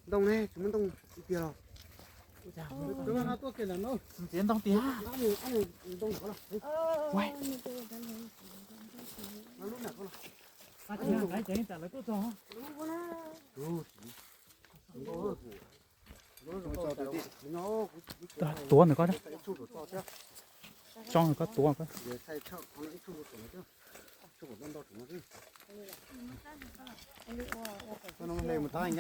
Ntoo ne, tsis muaj ntoo tiag los. Txiv ntoo tiag. Tuav ntawm ko. Tso ko tuav ko. Hle mus tag.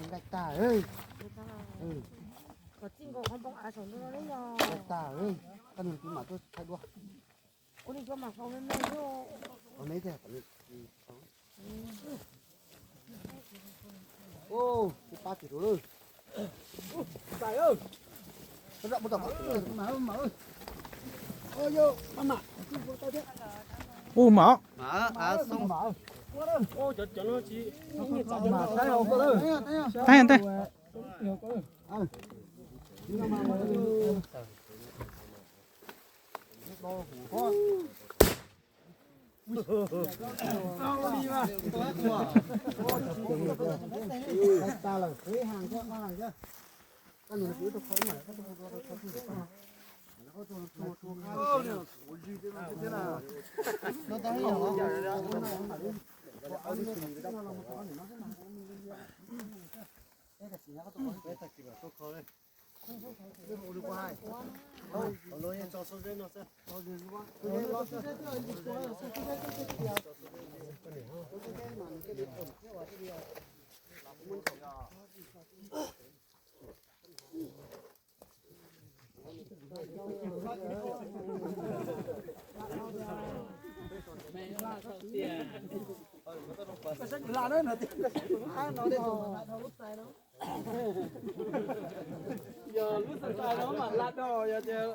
Nqaij tag. Nqaij tag, koj nug tus mam tuaj thaij dua. Ua li cov mam faus me me xwb. Ua, pab tim rau lawm. Ua mam. Tag tag. Yog lub xav xav no mam hla dhau yog tias.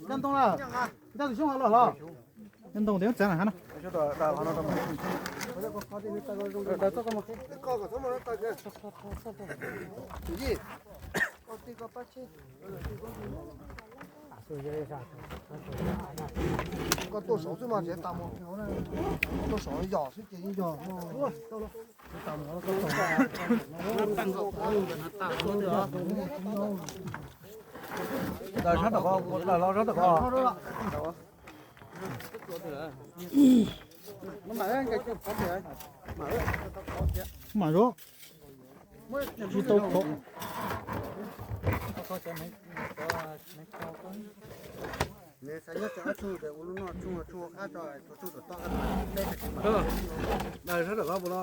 Ntoo na, ntoo tus xyoob los los. Ntoo tias txav na. Koj tuaj saud xwb mas tsev tas mus, tuaj saud yos xwb ces yog. Sab tom ko, los sab tom ko. Mam zoo. Tsis tau khov. Sab tom ko puas no.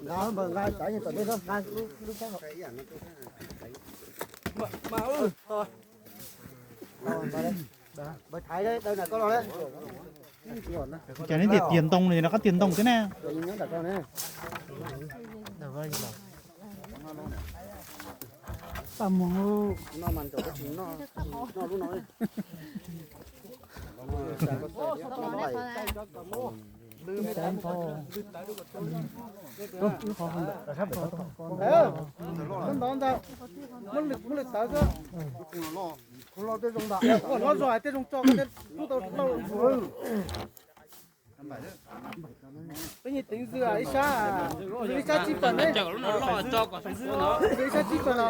Nqa nqa tsav tom ntej, nqa lub sab hauv. Cas neb tias tiag ntoo li no, qab tiag ntoo thiab na. Tag mus. Ntov ntawd, muab lwm tawv xwb. Ua loj zog hais tej zoo tso, tej tub tau lauj. Peb nyias teev zwm ib sab, ib sab tsib pawg ne. Ib sab tsib pawg no.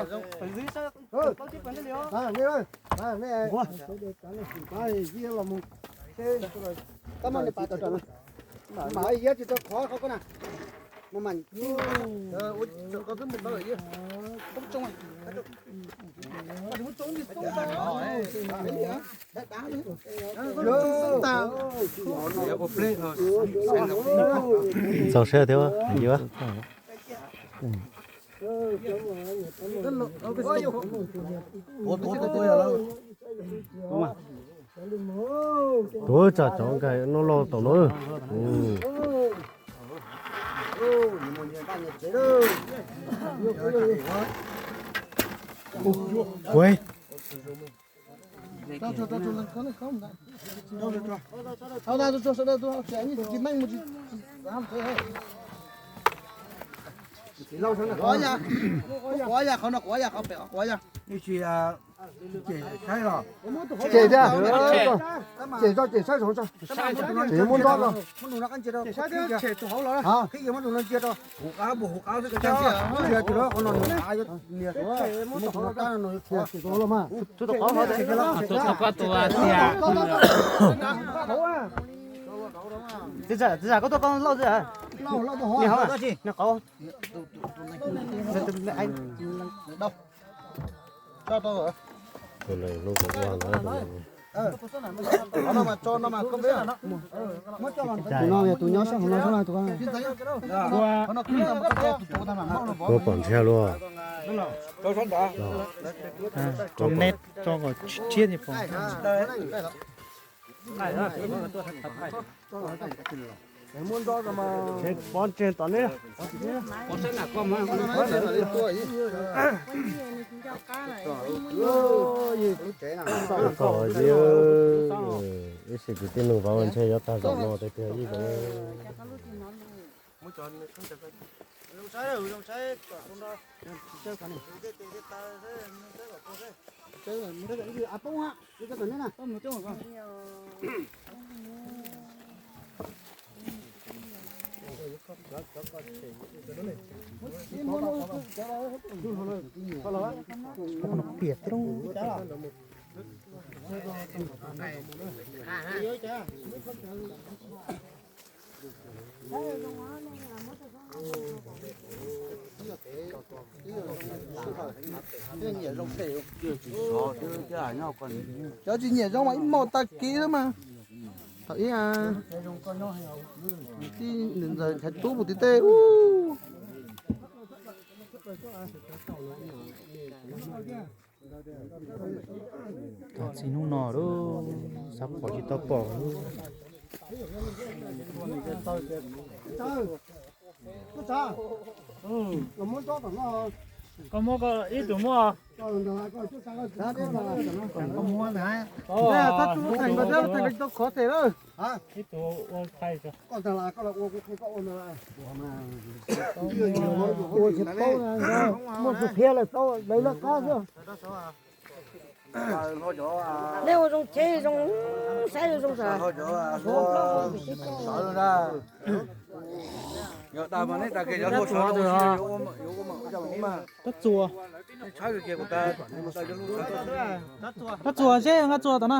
Tab maj nws pas tawm, mam iab tsis tau khov qhov ko na. Txaus siab thiab. Tuav tsam cov nkais no los tom no. Quav ya, qhov no quav ya, qhov pem qhov quav ya. Cem thiab, cem tso, cem saib zoo tso, cem muab nrov tso. Txiv zam koj tuaj koj lauj, niag hauv, niag qauv. Tus no yog tus nyob sab hauv no xwb, tus ko. Kuv pom ntshiab luaj. Tso neb tso kom tshiab ni pom. Pov ntseeg tom neb. Ib sim kwv tij neej vauv ntshe yuav tag zaum no tiag tiag ib zaug. Cov tsis nyiam zoo mas ib hmos tag kis xwb mas. Thaum ib, tij ntxawm Nchaiv Tub mus tim tej ub. Tag txij hnub no lub xav pom tsis tau pom lub. Koj muab ib tug muab. Ib tug ua thaij. Muaj tus qhia lawm tau, lawv laj qab xwb. Nej ua zoo tsheb zoo, saib zoo zoo. Kab txuas, kab txuas seb nqa txuas tom no.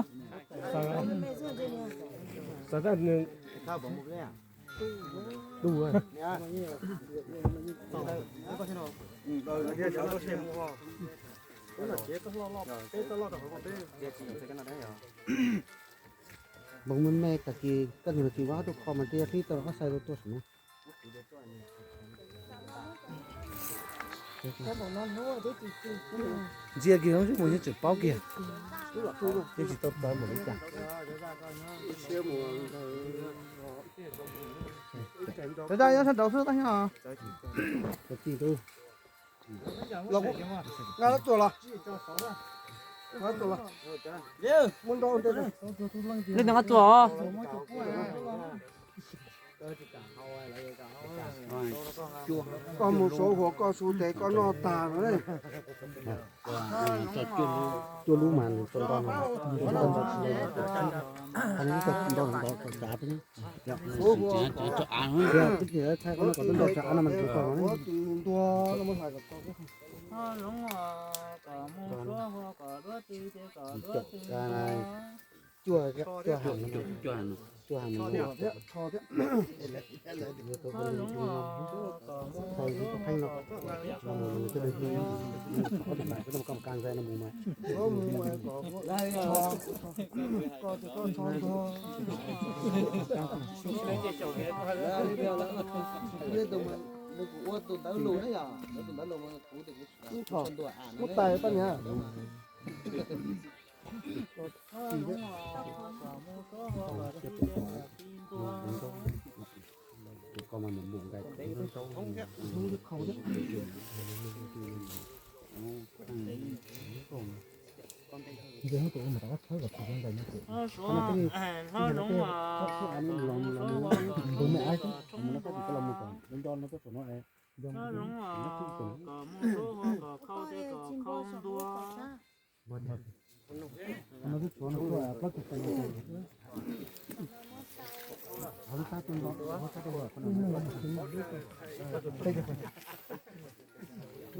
Npoo me me tag kis koj nug tsis ua ob tug kho mas twb yog qhib tau qab sai rau tuaj saum no. Ntsia kiag zoo seb mus yeej tseem paub kiag. Yeej tsis tau tawv npaum li cas. Nyob sab nraud xwb tab nyob. Nqa txuas los? Nqa txuas los? Muab nrau ntej. Nej nqa txuas os. Koj mus suav huas koj su tes koj noj tag no. Cuaj lub mas nws tau nto no. Nto nto tsav peb. Tib thaij koj no kom tau nto tsav no mas nws tau no. Cuaj, cuaj heev no. Tuaj hais mus thiab, tsho thiab. Thaij thaij no, no mus mus coj li, ob tug pais coj mus koj mus kag ntxai no mus mas. Tus mas, kuv ua tus ntawv lus na yom, tus ntawv lus mas kuv tus kuv muab tais pab niag.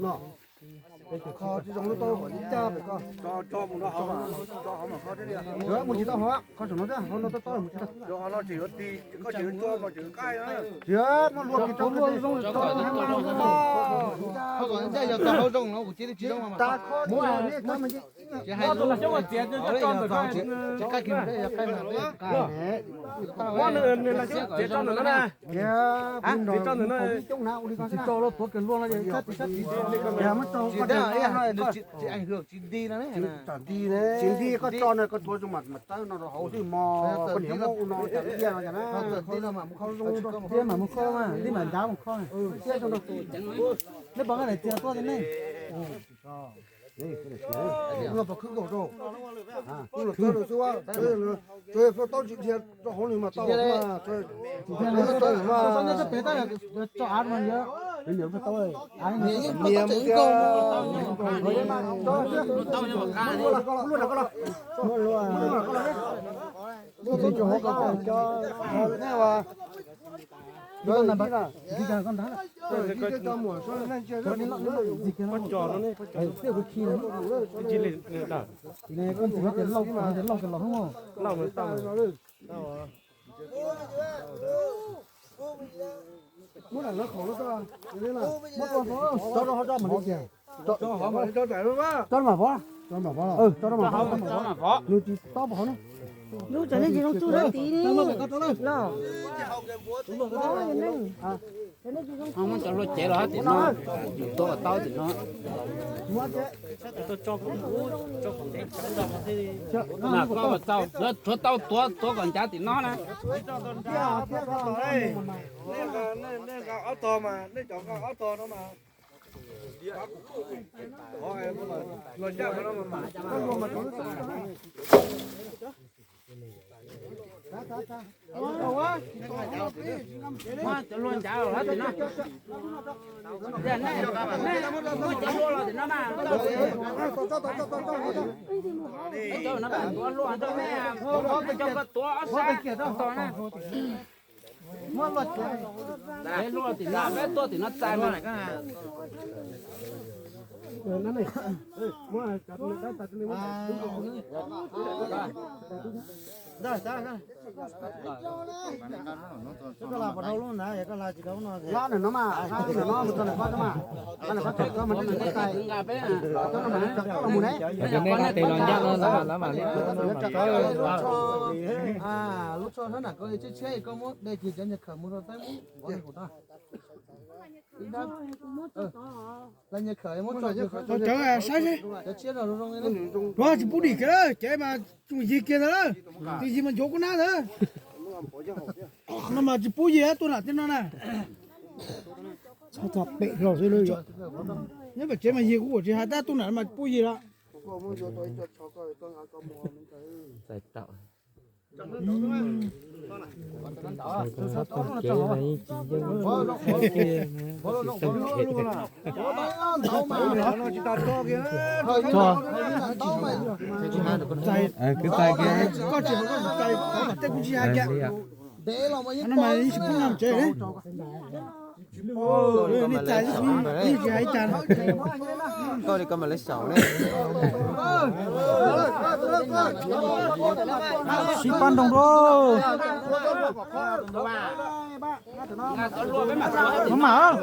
No, kho tsis zoo lub tau ib caj pem ko. Mus tsis tau hov, kho saum no thiab, hov no tob tob mus tsis tau. Tsis muaj luag kis rau luag zoo tso hov mas. Kho kom ncaj yog tau hauv zoo no kuv cia li tsis zoo mas. Tas kho tsis zoo nej kho mas. Tsis tso los tuav kiag luag no, sab tis sab tis. Tsis nti, tsis nti, koj tso no koj tuav zoo mas tawb no rau hauv xwb mog, koj niam muab ua no cas lub diaj no cas na. Tiab mam mus kho mas, li mam ntav mus kho. Tiab zoo rau, neb pom nqaij daim txiag tuaj tiag ne. Ua pom khwb nkaus rau, ua tawb rau xwb, tsuas yog taub tsis dhia rau hauv li mas tau mas. Tso av mas yog niam mus tau, niam mus tau. Luaj, luaj, luaj, luaj. Muab lam lawv khoom no tso, muab tso rau hauv tso mam li tiag. Tso mam pov, tso mam pov, tso mam pov, nws tsis tob pov hauv ne. Lub tsev nej tsis zoo tsuj rau tid li. Muab cov luaj cev los tim no, yus tuav kom tau tim no. Mas koj tau, lawv tshuav tau tuav, tuav kom ncav tim no na. Nej nqa ob tog mas, nej cov nqa ob tog no mas. Cov luaj ncav los tim no. Nej, nej muab cov luaj los tim no mas. Cov no mas tuav luaj rau nej, cov koj tuav ob sab tos na. Peb luaj tim no, peb tuaj tim no txais mas. Koj lam pov dhau lub na, koj lam tsis dhau no. Lub tsho sab nram ko tshiab tshiab, koj muab de kiag cov nyias khawm mus rau teb mus vov kuv tag. Cov nyias khawm muab tso, cov tshiab no zoo zoo li. Tsis pub dim kiag, cev mas tsuas yig kiag ntawd, tsis yig mas nchuav kuv nab ntawd. No mas tsis pub yig tuaj nram tej no na. Txhob txog pem los xwb. Nyob pem tsev mas yig kuv ua tsis hais tab tuaj nram mas tsis pub yig lawm. Kwv tij, koj tsis pub tej kuv tsis hais kiag. No mas yeej tsis pub nram tsev. Koj li ko mas lawv xyaum ne. Sib pab nroo rau. Maj mam.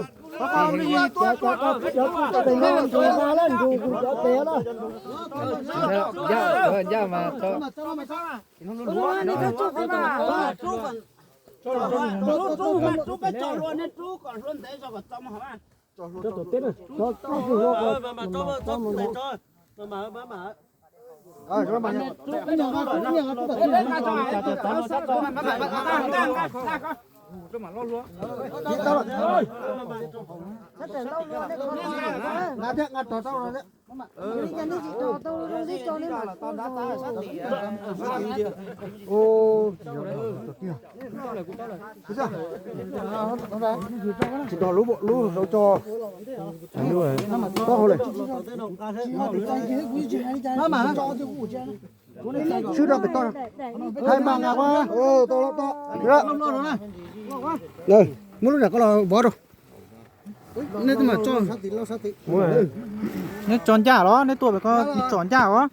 Tsis nrog lub lub hauv tso. Tau hau lawm. Swb rau pem toj. Hais mas nqa qua. Muab lub nram koj los vov rau. Nej tso ncaj los, nej tuaj pem ko tso ncaj os.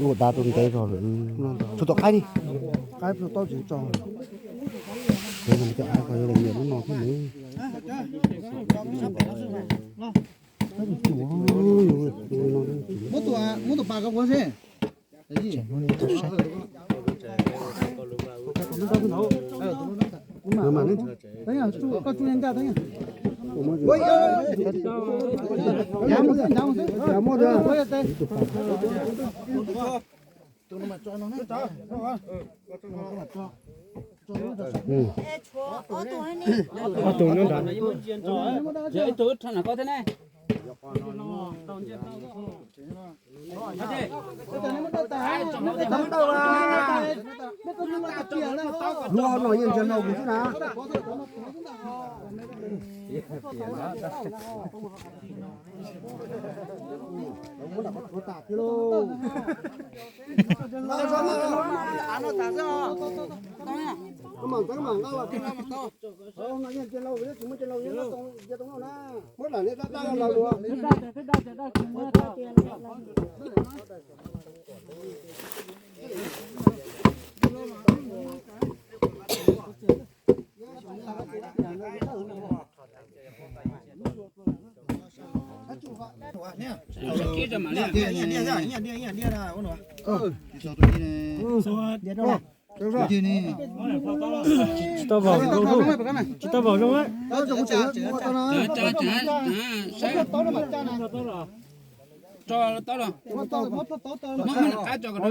Ua dab rau ntev zog lawm. Tshuav tom qaib ni. Qaib tau tsis tso. Nws cov av ko yuav los nyiam lub no thiab ne. Muab tus pas ko ua seb. Koj tsuj ncaj ncaj. Ob tug nyob nrad. Ib tug rho nram koj thiab ne. Lub no yeej ntsia hlau kuv xwb na. Muab lam nej tab tab los dua. Tsis tau vau zoo, tsis tau vau zoo. Tso tau los, muab qab tso kom rau.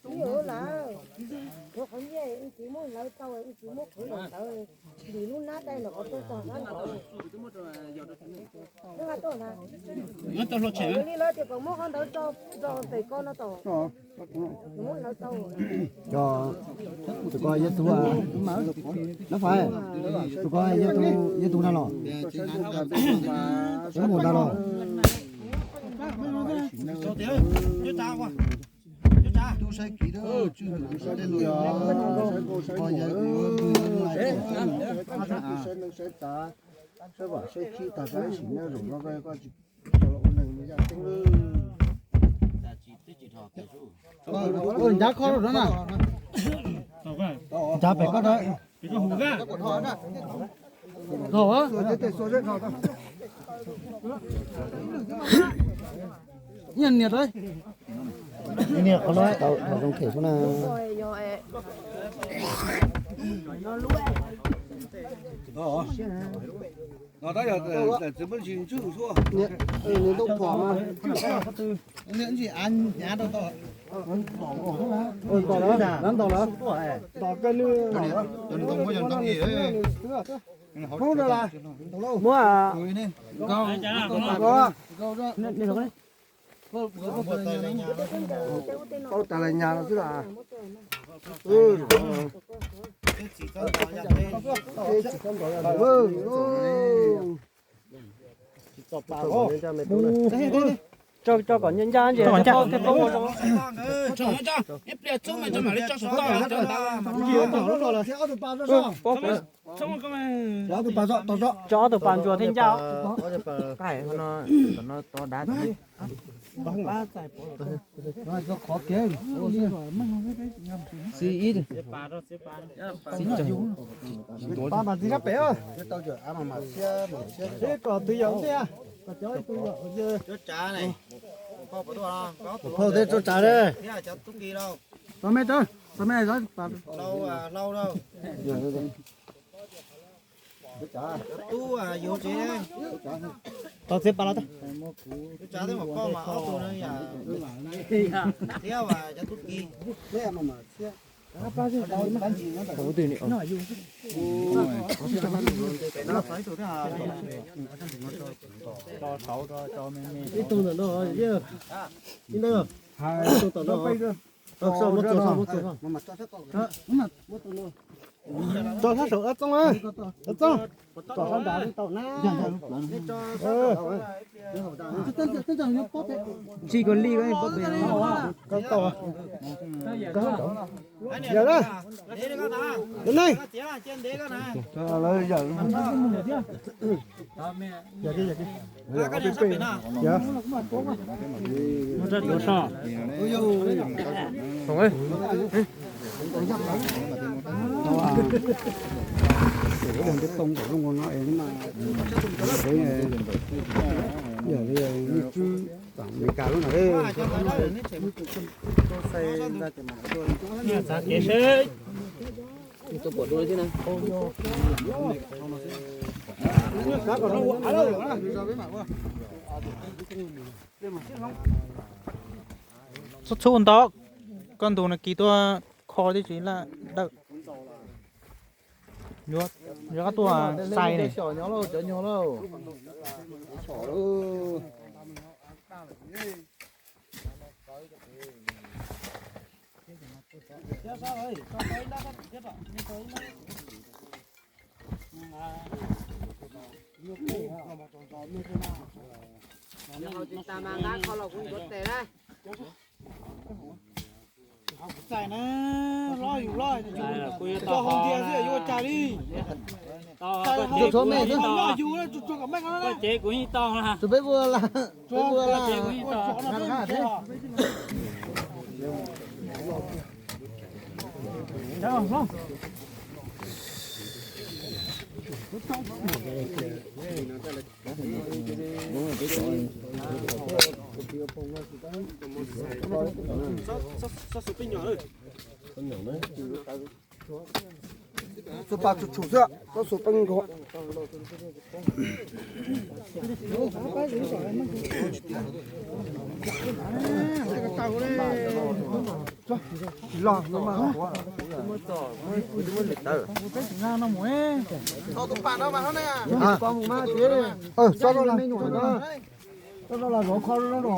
Ib ub lawm, kuv qhov nyiaj ib tsis muab hlawv tau, ib tsis muab qhwv los ntawd, ntim lub nab dai los qhov tuaj txog sab nraud. Muab tau hlo tshem li lawv tias kom muab qhov ntawd tso rau pem ko no tau. Muab hlawv tau. Tus ko yog tus, nab fais, tus ko yog tus na los. Yog mus na los. Ncav kho rau na. Ncav pem koj na. Dhau. Niag niag tau, tau zoo khem xwb na. No tab yog txiv muab ntsis ntsuj xwb. Nws ntoo phom mas. Nws ntsis av hnyav rau tau. Ntaus lawm, ntaus lawm. Ntaus kawg nws. Hmoob no las. Muab. Paub tas lais nyas no xwb las. Tso kom ncaj ncaj ntses thiaj paub ua zoo. Tso ob tug pas ntsuas thiaj ncaj. Kom twv yam ntej, kom cov twv yam. Phauj teb tso tsav li. Txog me, txog me, tau txiav pas los. Ib tug ntawm no, ib tug tom no. Tso sab saum Ab Txoob, Ab Txoob. Tsis kom li ko pob pem. Yawm na, yawm na. Yog li, Meskas lub no. Txhob txhub ntau, koj ntus no kis tuaj kho tib si lawm. Yuav tuaj xais ne. Tsis tau mas nqa kho los kuv yuav tes na. Txais na, lob yus lob, kuv yuav tau hauv ntiag xwb yuav ua cas li. Txais hauv ntiag yus tsuag tsuag kom meej no. Koj cev kuv yeej tau na. Tsuas peb ua las, peb ua las. Xub pas tshum tshum xwb, txhob xub peeb nkaus. Los no mas. Txhob los me nyuam, txhob los zov kho no.